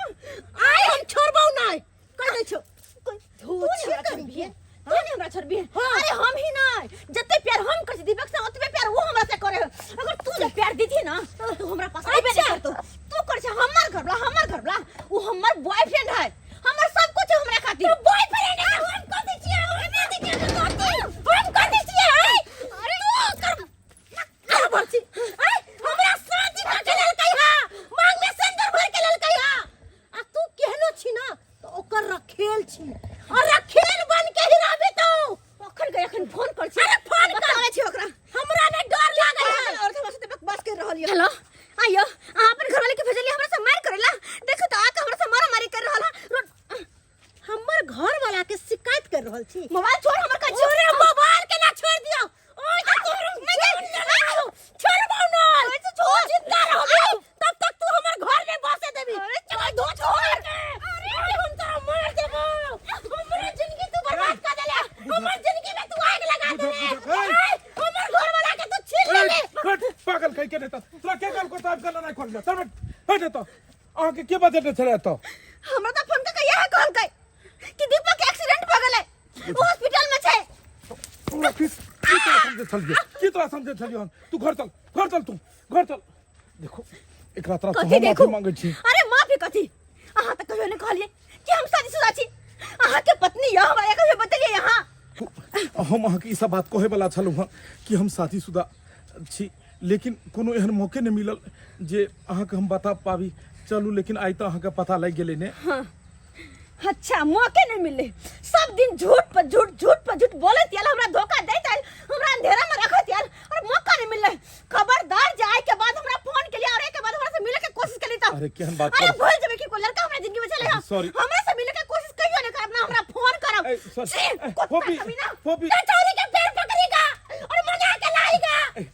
आइ हम छोड़बौ नहीं कह दै छौ तू नहीं हमरा छोड़बिहे तू नहीं हमरा छोड़बिहे हाँ। अरे हम ही नहीं जते प्यार हम करै छी दीपक से ओतबे प्यार वो हमरा से करे अगर तू जे प्यार दीथी ना तो हमरा पास आइबे नहीं करतो तू कर छे हमर घर वाला हमर घर वाला वो हमर बॉयफ्रेंड है हमर सब कुछ है हमरा खातिर बॉयफ्रेंड है हम कर दै छियै हम कर दै छियै हम कर दै छियै अरे तू कर अरे बरसी आय हमरा शादी कर के लेलकै हा मांग में सिंदूर भर के लेलकै हा आ तू केहनो छी ना तो ओकर रखेल छी और रखेल बन के ही रहबे तो अखन गई अखन फोन कर छी अरे फोन कर। बताबै छी ओकरा हमरा ने डर लागल है और हमरा से बकवास कर रहल ये हेलो आइयो अहाँ अपन घरवाले के भेजलिए हमरा से मार करेला देखो तो आके हमरा से मारा मारी कर रहल है रोड हमर घर वाला के शिकायत कर रहल छी मोबाइल छोड़ हमर का छोड़ अरे मोबाइल के ना छोड़ दियो ओए तो तोहर नहीं छोड़बो ना छोड़ जिंदा रहबे तब तक तू हमर घर में बसे देबी अरे चल दो छोड़ अरे हम तोरा मार देबो हमर जिंदगी तू बर्बाद कर देले हमर जिंदगी में तू आग लगा देले हमर घर वाला के तू छीन लेले हट पागल कहि के नहीं तोरा के कहलको ताब करना नहीं खोल चल बैठ बैठ एतऽ अहाँके के बजेने छलै एतऽ हमरा तऽ फोन कऽ इएह कहलकै कि दीपक के एक्सीडेंट भऽ गेलै ओ हॉस्पिटल में छै तोरा की की तोरा समझे छलियै की तोरा समझे छलियै हम तू घर चल घर चल तू घर चल देखो एकरा तरफ से कथी हम देखू माफी मांगे छी अरे माफी कथी अहाँ तऽ कहियो नहि कहलियै कि हम शादीशुदा छी अहाँ के पत्नी यऽ हमरा कहियो बतेलियै अहाँ हम अहाँके ई सब बात कहै वाला छलहुँ हँ कि हम शादीशुदा छी लेकिन कोनो एहन मौके नहि मिलल जे अहाँके हम बता पाबी चलू लेकिन आइ तऽ अहाँके पता लागि गेलै ने हाँ अच्छा मौके नहीं मिले सब दिन झूठ पर झूठ झूठ पर झूठ बोलत आयल हमरा धोखा दैत आयल हमरा अंधेरा में रखत आयल और मौका नहीं मिले खबरदार जाए के बाद हमरा फोन के लिए और के बाद हमरा से मिले के कोशिश करी तब अरे केहन बात अरे कर- भूल जेबे कि कोई लड़का हमरा जिंदगी में चले Sorry. हमरा से मिले के कोशिश कहियो नहीं करब ना हमरा फोन करब ए, sorry. छी, ए, कुत्ता फोफी, कमीना। फोफी। ते चौरी के पैर पकड़ेगा और मना के लाएगा ए,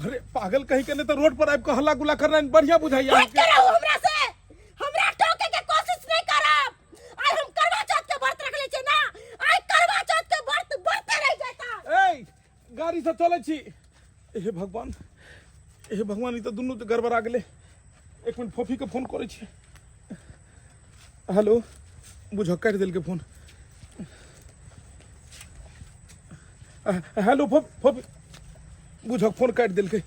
अरे पागल कहीं के नहीं तो रोड पर आबि कऽ हल्ला गुल्ला करना बढ़िया बुझाइया हट के रहू हमरा से हमरा टोके के कोशिश नहीं करब आइ हम करवा चौथ के व्रत रखले छियै ना आइ करवा चौथ के व्रत व्रते रह जाता ए गाड़ी से चलै छी हे भगवान हे भगवान ई तऽ दुनू तऽ गड़बड़ा गेलै एक मिनट फोफी के फोन करै छी हेलो बुझ काटि देलकै फोन हेलो फोफी बुझक फोन काटि देलकै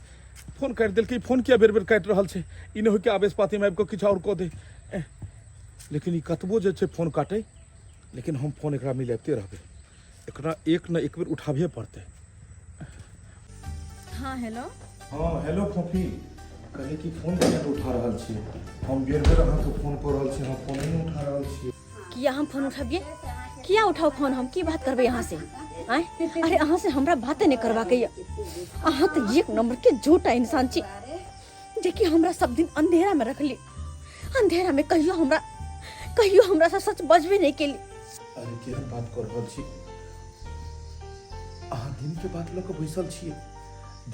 फोन काटि देलकै फोन किया बेर बेर काटि रहल छै ई नहि होइ कि आवेश पातीमे आबि कऽ किछु आओर कऽ दे लेकिन ई कतबो जे छै फोन काटै लेकिन हम फोन एकरा मिलाबिते रहबै एकरा एक ने एक बेर उठाबहे पड़तै हाँ हेलो हाँ हेलो फोफी कहली कि फोन किया नहि उठा रहल छियै हम बेर बेर अहाँके फोन कऽ रहल छी अहाँ फोन नहि उठा रहल छियै किया हम फोन उठबिए किया उठाओ फोन हम की बात करबै अहाँ से आँय अरे अहाँ से हमरा बाते नहीं करबाके यऽ अहाँ तऽ एक नंबर के झूठा इंसान छी जेकि हमरा सब दिन अंधेरा में रखली अंधेरा में कहियो हमरा कहियो हमरा से सच बजबे नहीं केली अरे केहन बात कऽ रहल छी अहाँ दिनके बात लऽ कऽ बैसल छियै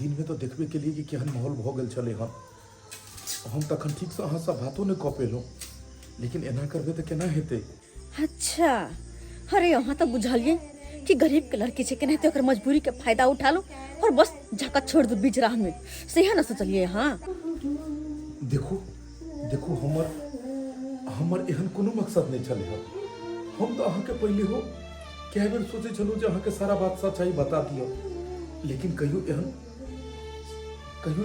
दिनमे तऽ देखबे केलियै कि केहन माहौल भऽ गेल छलै हन हम तखन ठीकसँ अहाँसँ बातो नहि कऽ पेलहुँ लेकिन एना करबै तऽ केना हेतै अच्छा अरे अहाँ तऽ बुझलियै कि गरीब के लड़की छै केनाहिते ओकर मजबूरी के फायदा उठा लू और बस जाकर छोड़ दू बीच राह में, सही ना सोचलिए हाँ? देखू देखू, हमर हमर एहन कोनो मकसद नहि छलै हँ। हम तऽ अहाँके पहिले हो कए बेर सोचै छलहुँ जे अहाँके सारा बात सच्चाइ बता दिअ, लेकिन कहियो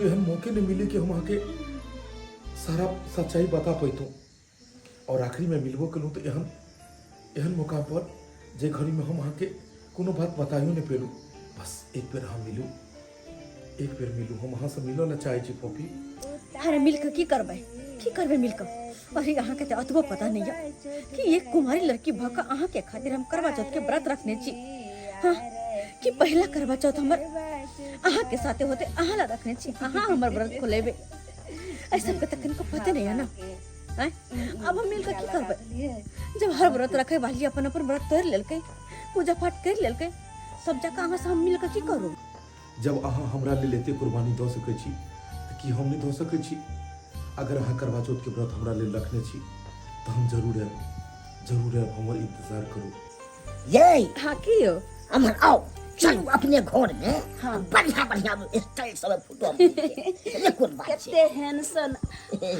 एहन मौके नहि मिले कि हम अहाँके सारा सच्चाइ बता पैतहुँ। और आखिरी में मिलबो केलहुँ तऽ एहन एहन मौका पर जे घड़ीमे हम अहाँके कोनो बात बताइयो नहि पेलहुँ। बस एक बेर अहाँ मिलू, एक बेर मिलू, हम अहाँसँ मिलऽ लए चाहै छी पॉपी। अरे मिलके की करबै, की करबै मिलके? अरे अहाँके तऽ अतबो पता नहीं है कि एक कुमारी लड़की भऽ कऽ अहाँके खातिर हम करवा चौथ के व्रत रखने छी। हाँ, कि पहला करवा चौथ हमर अहाँके साथे होते, अहाँ ला रखने छी, अहाँ हमर व्रत खोलेबै। ऐ सबके तऽ कनिको पते नहीं है ना। आँय, अब हम मिलके की करबै जब हर व्रत रखे वाली अपन अपन व्रत तोड़ि लेलकै, पूजा पाठ करि लेलकै, सब जगह अहाँ से हम मिलके की करू? जब अहाँ हमरा लेल एते कुर्बानी दऽ सकै छी तऽ की हम नहि दऽ सकै छी? अगर अहाँ करवा चौथ के व्रत हमरा लेल रखने छी तऽ हम जरूर आयब, जरूर आयब, हमर इंतजार करू। ये हाँ, की यौ? अमर आओ चलू अपने घर में। हाँ, बढ़िया बढ़िया स्टाइल सब फोटो हम घिचबै। कोन बात छै? कते हैंडसम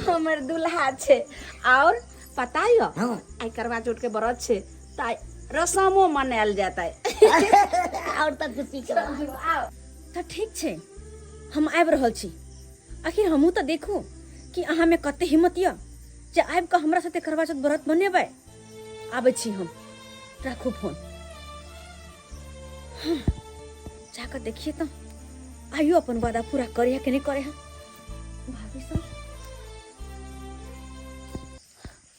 हमर दुल्हा छै। और पता यौ? हाँ। आइ करवा चौथ के व्रत छै तऽ आइ रसमो मनायल जेतै। और तऽ खुशी के बात। तऽ ठीक छै, हम आबि रहल छी। आखिर हमहूँ तऽ देखू कि अहाँमे कते हिम्मत यऽ जे आबि कऽ हमरा साथे करवा चौथ व्रत मनेबै। आबै छी हम, राखू फोन। हाँ, जाकऽ देखिए तऽ आइयो अपन वादा पूरा करे है कि नहीं करे है। भाभी सब,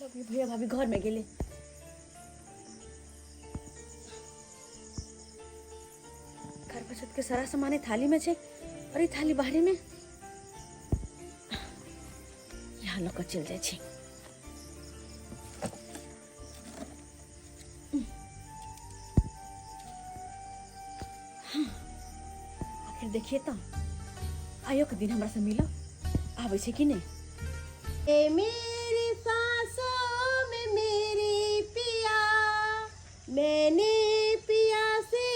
भाभी, भैया भाभी घर में गेले। घर पर छत के सारा सामान है थाली में छे और ये थाली बाहरी में यहाँ लऽ कऽ चलि जाइ छी। हाँ, आखिर देखिए तऽ आइयो के दिन हमरा से मिलऽ आबै छै कि नहि। ए मेरी सांसों में मेरी पिया, मैंने पिया से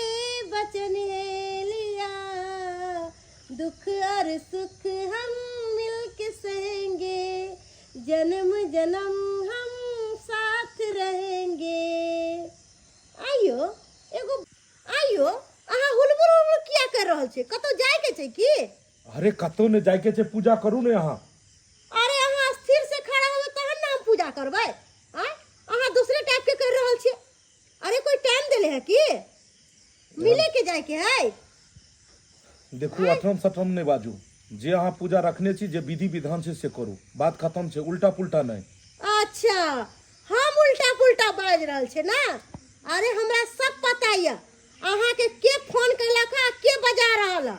वचन है लिया, दुख और सुख हम मिलके सहेंगे, जन्म जन्म हम साथ रहेंगे। आइयो एगो आइयो, अहाँ हुलबुल हुलबुल किया कर रहल छी? कतौ जाय के छै की? अरे कतौ नहि जायके छै, पूजा करू ने अहाँ। अरे अहाँ स्थिर से खड़ा होबै तहन ने हम पूजा करबै। आँय, अहाँ दूसरे टाइप के कर रहल छियै। अरे कोई टाइम देले है की मिले के जाय के है? देखू, अठम सठम नहि बाजू। जे अहाँ पूजा रखने छी, जे विधि विधान छै से करू, बात खत्म छै, उल्टा पुल्टा नहि। अच्छा, हम उल्टा पुल्टा बाजि रहल छै ना? अरे हमरा सब पता यऽ अहाँके के फोन केलक है आ के बजा रहल है।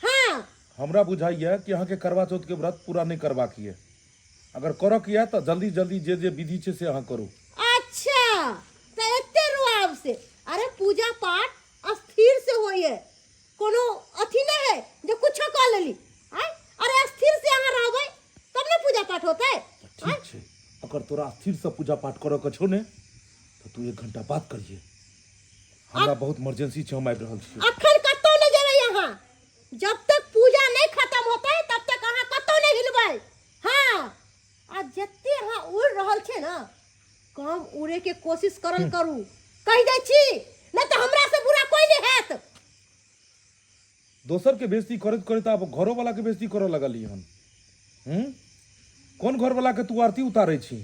हाँ, हमरा बुझाइए कि अहाँके करवा चौथ के व्रत पूरा नहि करबाक यऽ। अगर करऽ के यऽ तऽ जल्दी जल्दी जे जे विधि छै से अहाँ करू। अच्छा, तऽ एते रुआब से? अरे पूजा पाठ स्थिर से होइए, कोनो अथी नहीं है जे कुछो कऽ लेली। आँय, अरे स्थिर से अहाँ रहबै तब ने पूजा पाठ होतै। तऽ ठीक छै, अगर तोरा स्थिरसँ पूजा पाठ करऽ के छौ ने तऽ तू एक घंटा बात करिहे। हमरा बहुत इमरजेंसी छै, हम आबि रहल छी। अखन कतौ नहीं जेबै अहाँ, जब तक पूजा नहीं खत्म होतै तब तक अहाँ कतौ नहीं हिलबै। हाँ, आ जते अहाँ उड़ रहल छै ना, कम उड़े के कोशिश करल करू, कहि दै छी, नहीं तऽ हमरा से बुरा कोई नहीं हैत। दोसर के बेइज्जती करैत करैत आब घरो वाला के बेइज्जती करऽ लगली हन। कोन घर वाला के तू आरती उतारै छी?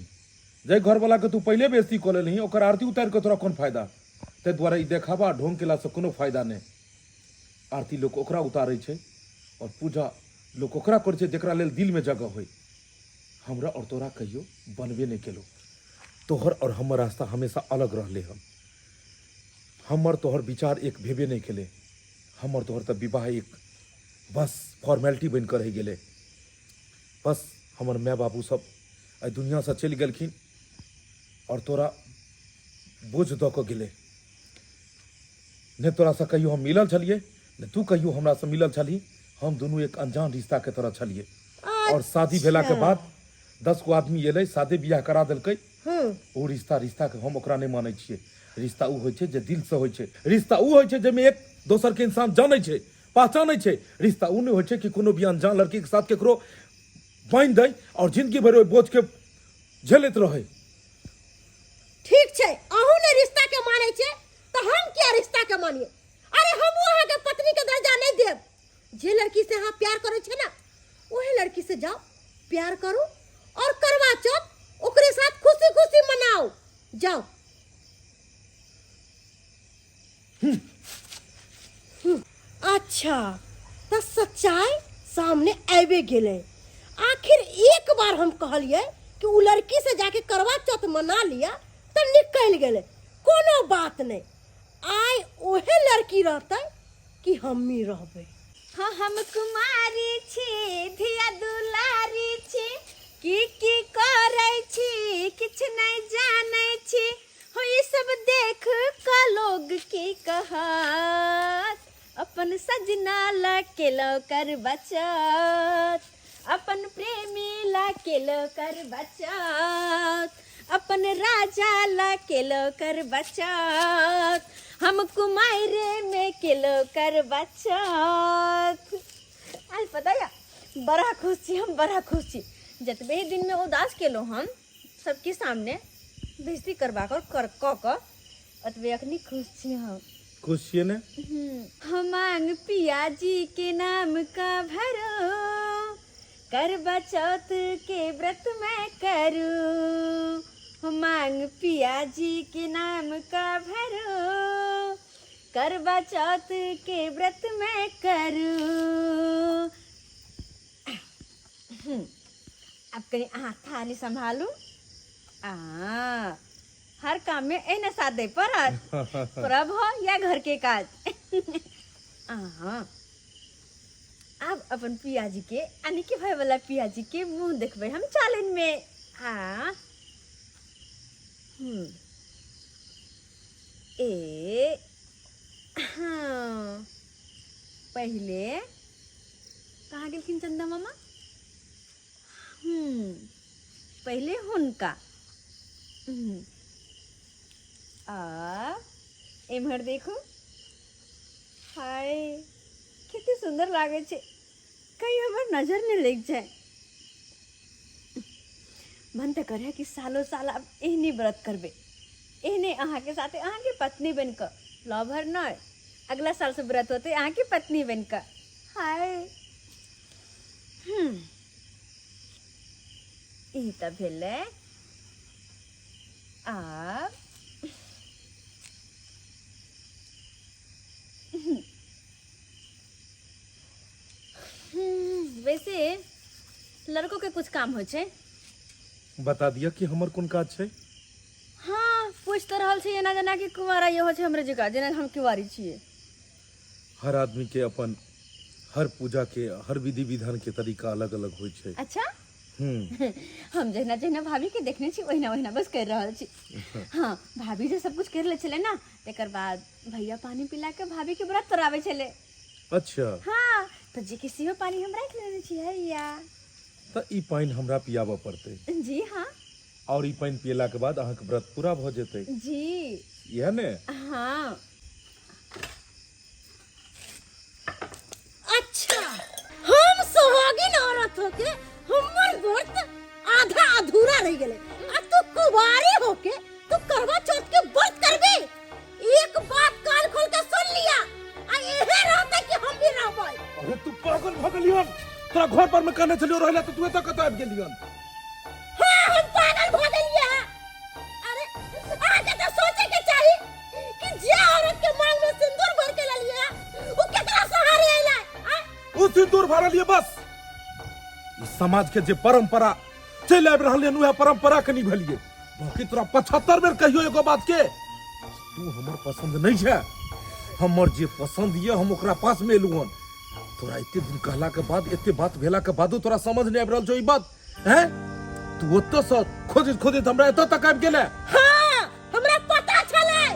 जाहि घर वाला के तू पहिले बेइज्जती कऽ लेलही ओकर आरती उतारि कऽ तोरा कोन फायदा? ताहि दुआरे ई देखावा आ ढोंग केलासँ कोनो फायदा नहि। आरती लोक ओकरा उतारै छै और पूजा लोक ओकरा करै छै जकरा लेल दिल में जगह होय। हमरा और तोरा कहियो बनबे नहि केलौ। तोहर और हमर रास्ता हमेशा अलग रहले हन। हमर तोहर विचार एक भेबे नहि केलै। हमर तोहर तऽ विवाह एक बस फॉर्मेलिटी बनि कऽ रहि गेलै। बस हमर माय बाबू सब एहि दुनियासँ चलि गेलखिन और तोरा बोझ दऽ कऽ गेलै। नहि तोरासँ कहियो हम मिलल छलियै, नहि तू कहियो हमरासँ मिलल छलही। हम दुनू एक अनजान रिश्ताके तरह छलियै और शादी भेलाके बाद 10 गो आदमी एलै, शादी बियाह करा देलकै। ओ रिश्ता रिश्ताके हम ओकरा नहि मानै छियै। रिश्ता उ होइ छै जे दिल से होइ छै। रिश्ता उ होइ छै जाहिमे एक दोसर के इंसान जानै छै, पहचानै छै। रिश्ता उ नहि होइ छै कि कोनो भी अनजान लड़की के साथ केकरो बान्हि दै और जिंदगी भरि ओहि बोझ के झेलैत रहै। ठीक छै, अहूँ ने रिश्ता के मानै छियै तऽ हम किया रिश्ता के मानिए? अरे हमहूँ अहाँके पत्नी के दर्जा नहि देब। जे लड़की से अहाँ प्यार करै छियै ने, ओहे लड़की से जाओ प्यार करू और करवा चौथ ओकरे साथ खुशी खुशी मनाओ। जाओ। अच्छा तऽ सच्चाई सामने आबि गेलै। आखिर एक बार हम कहलियै कि उ लड़की से जाके करवा चौथ मना लिया तऽ निकलि गेलै। कोनो बात नहि, आइ ओहे लड़की रहतै कि हमही रहबै। हाँ हम कुमारी छी, धिया दुलारी छी, की की करै छी किछु नहि जानै छी। हो ई सब देख क लोग की कहत, अपन सजना ला केलो कर बचत, अपन प्रेमी ला केलो कर बचत, अपन राजा ला केलो कर बचत, हम कुमारे में केलो कर बचत। आज पता या बड़ा खुश छी हम, बड़ा खुश छी। जतबे ही दिन में उदास केलो हम सबके सामने बेइज्जती करबा कर कर क क ओतबे अखनी खुश छी हम। खुश छियै ने? हम मांग पिया जी के नाम का भरो, करवा चौथ के व्रत मैं करूं। हम मांग पिया जी के नाम का भरो, करवा चौथ के व्रत मैं करूं। अब कहीं अहाँ थाली संभालू, आ हर काम में एहिना साथ दे पड़त, परब हो या घर के काज। आ आब अपन पिया जी के अनिके भाई वाला पिया जी के मुंह देखबै हम चालन में। आ ए हाँ, पहले कहाँ गेलखिन चंदा मामा? पहले हुनका। आ एम्हर देखू, हाय कते सुंदर लागे छै, कहीं हमर नजर नहि लागि जाए। मन तऽ करे कि सालो साल आब एहने व्रत करबै, एहने अहाँके साथे अहाँके पत्नी बनि कऽ, लवर नहि, अगला साल से व्रत होतै अहाँके पत्नी बनि कऽ। हाय ई तऽ भेलै। आब वैसे लड़कों के कुछ काम होइ छै? बता दिअ कि हमर कोन काज छै। हाँ पूछ तऽ रहल छै एना जेना कि कुंवारा इहो छै हमरे जकाँ, जेना हम कुंवारी छियै। हर आदमी के अपन हर पूजा के हर विधि विधान के तरीका अलग अलग होइ छै। अच्छा। हम जहिना जहिना भाभी के देखने छी ओहिना ओहिना बस कर रहल छी। हाँ भाभी जे सब कुछ कर ले छलै ना, तकर बाद भैया पानी पिला के भाभी के व्रत तोड़ाबै छलै। अच्छा। हाँ तो जे के सेहो पानी हम राखि लेने छी हैया। तऽ ई पानि हमरा पियाबऽ पड़तै? जी हाँ। और ई पानि पियला के बाद अहाँके व्रत पूरा भऽ जेतै? जी। इएह ने? हाँ। अच्छा हम सुहागिन औरत होके हमर व्रत आधा अधूरा रह गेले, आ तू कुंवारी होके तू करवा चौथ के व्रत करबे? एक बात कान खोल के सुन लिया, आ एहे रहते कि हम भी रहबै। अरे तू पागल भऽ गेलियन, तोरा घर पर में कहने छलियो रहला तऽ तू एतऽ कतऽ आबि गेलियन? हाँ हम पागल भऽ गेलियै। अरे अहाँके तऽ सोचे के चाही कि जे औरत के मांग में सिंदूर भर के ललिए वो केकरा सहारे अइलै? ओ सिंदूर भरलिए बस, ई समाज के जे परंपरा चलि आबि रहल हन उएह परंपरा के निभलिए। बाकी तोरा 75 बेर कहियो एगो बात के, तू हमर पसंद नहीं छै, हमर जे पसंद ये हम ओकरा पास में एलू हन। तोरा एते दिन कहला के बाद, एते बात भेला के बादो तोरा समझ नहीं आबि रहल छौ ई बात? हैं तू ओतऽ से खोजैत खोजैत हमरा एतऽ तक आबि गेलै। हाँ हमरा पता छलै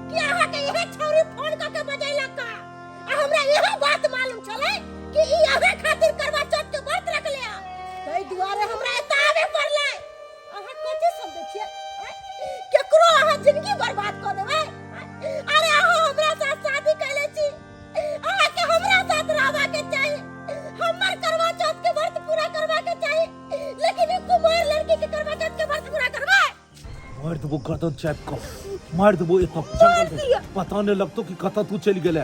कि अहाँ के इहे छौरी फोन क के बजैलक आ हमरा इहो बात मालूम छलै कि ई अहाँ खातिर करवा चौथ के व्रत रखले आ, ताहि दुआरे हमरा एतऽ आबे पड़लै। अहाँ कथी समझै छियै? आँय? केकरो अहाँ जिंदगी बर्बाद कऽ देबै? देबो गर्दन चापि कऽ मारि देबो एतऽ जंगल में पता नहि लगतो कि कतऽ तू चलि गेले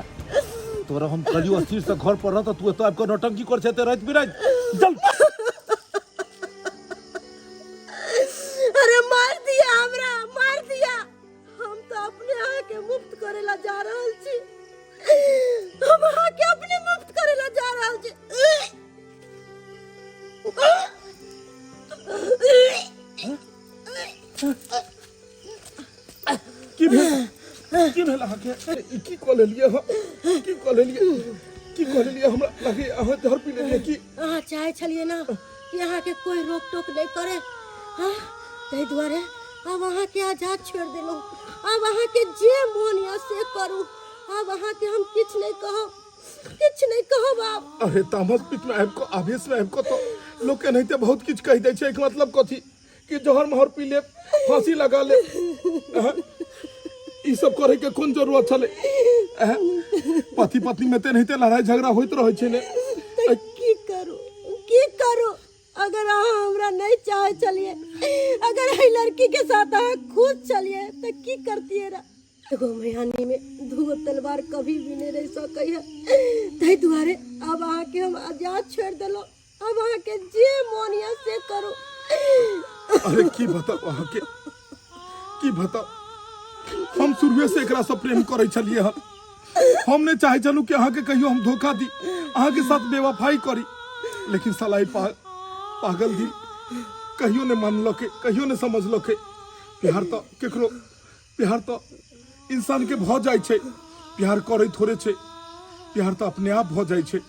तोरा हम कहलियो स्थिर से घर पर रह तऽ तू एतऽ आबि कऽ नौटंकी कर छै राति बिराति चल। अरे मार दिया हमरा, मार दिया। हम तो अपने अहाँ के मुफ्त करे ला जा रहल छी, हम अहाँ के अपने मुफ्त करे ला जा रहल छी। की भेल, की भेल अहाँके? ई की कऽ लेलियै अहाँ? की कऽ लेलियै, की कऽ लेलियै? हमरा लगैए अहाँ जहर पी लेलियै की? अहाँ चाहै छलियै ना कि अहाँके कोई रोक टोक नहि करे, हाँ, ताहि दुआरे आब अहाँके आजाद छोड़ि देलहुँ। आब अहाँके जे मोन यऽ से करू। आब अहाँके हम किछु नहि कहब, किछु नहि कहब आब। अरे तामस पित्त में आबि कऽ, आवेश में आबि कऽ तऽ लोक एनाहिते बहुत किछु कहि दै छै। एहिके मतलब कथी कि जहर महर पी लेब, फांसी लगा लेब? अहं, ई सब करे के कोन जरूरत छलै? अहं, पति पत्नी में तेनाहिते लड़ाई झगड़ा होइत रहै छै ने। तऽ की करू, की करू? अगर अहाँ हमरा नहीं चाहे छलिए, अगर एहि लड़की के साथ अहाँ खुश छलिए तऽ की करतिए रा? एगो मयानी में दूगो तलवार कभी भी नहीं रह सकै है। ताहि दुआरे आब अहाँके हम आजाद छोड़ि देलहुँ। अब अहाँके जे मोन यऽ से करू। अरे की बताउ अहाँके, की बताउ? हम शुरुए से एकरा से प्रेम करै छलियै हन। हम नहीं चाहे छलहुँ कि अहाँके कहियो हम धोखा दी, अहाँके साथ बेवफाई करी, लेकिन साला ई पागल दिल कहियो नहीं मानलकै, कहियो नहीं समझलकै। प्यार तो केकरो, प्यार तो इंसान के भऽ जाइ छै, प्यार करै थोड़े छै, प्यार तो अपने आप भऽ जाइ छै।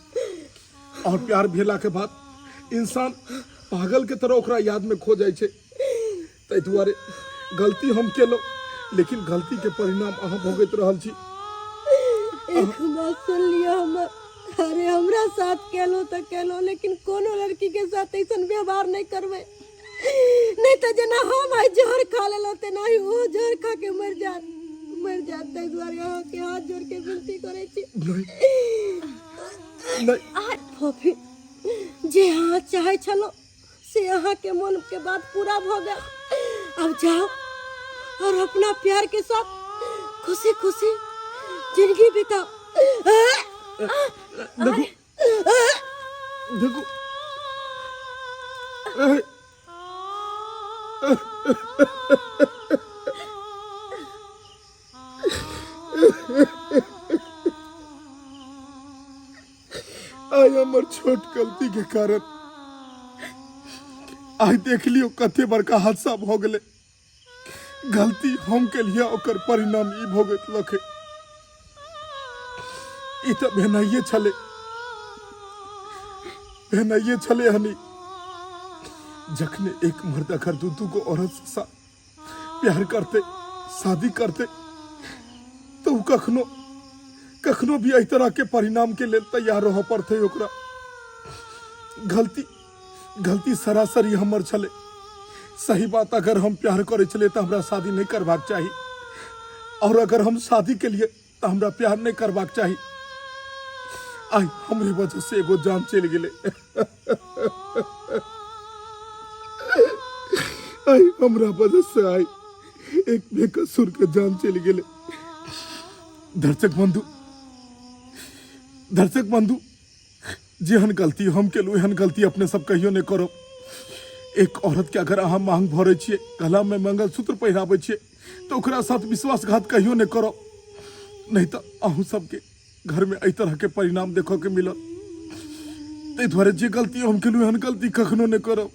और प्यार भेला के बाद इंसान पागल के तरह ओकरा याद में खो जाइ छै। ताहि दुआरे गलती हम केलहुँ, लेकिन गलती के परिणाम अहाँ भोगैत रहल छी। एक बात सुन लिअ हमर, अरे हमरा साथ केलहुँ तऽ केलहुँ, लेकिन कोनो लड़की के साथ ऐसन व्यवहार नहीं करबै, नहीं तऽ जेना हम आइ जहर खा लेलहुँ तेना ही ओहो जहर खा के मरि जायत, मरि जायत। ताहि दुआरे अहाँके हाथ जोड़ के विनती करै छी। नहीं नहीं। फफी, जे अहाँ चाहै छलहुँ से अहाँके मन के बात पूरा भऽ गेल। अब जाओ और अपना प्यार के साथ खुशी खुशी जिंदगी बिताओ। देखो देखो, ए, आइ हमर छोट गलती के कारण आइ देख लियो कते बड़का हादसा भऽ गेलै। गलती हम केलियै, ओकर परिणाम ई भोगैत लखे। ई तऽ भेनाइए छलै, भेनाइए छलै हनी। जखने एक मर्द अगर दू दू गो औरत से प्यार करते, शादी करते, तो उ कखनो कखनो भी एहि तरह के परिणाम के लेल तैयार रहऽ पड़तै ओकरा। गलती गलती सरासरी हमर छलै। सही बात, अगर हम प्यार करै छलियै तऽ हमरा शादी नहि करबाक चाही, और अगर हम शादी केलियै तऽ हमरा प्यार नहि करबाक चाही। आइ हमरे वजह से एगो जान चलि गेलै। आइ हमरा वजह से आइ एक बेकसूर के जान चलि गेलै। दर्शक बंधु, दर्शक बंधु, जेहन गलती हम केलहुँ एहन गलती अपने सब कहियो नहि करब। एक औरत के अगर अहाँ मांग भरै छियै, गला में मंगलसूत्र पहिराबै छियै, तऽ ओकरा साथ विश्वासघात कहियो नहि करब, नहीं तऽ अहूँ सबके घर में एहि तरह के परिणाम देखऽ के मिलत। ताहि दुआरे जे गलती हम केलहुँ एहन गलती कखनो नहि करब।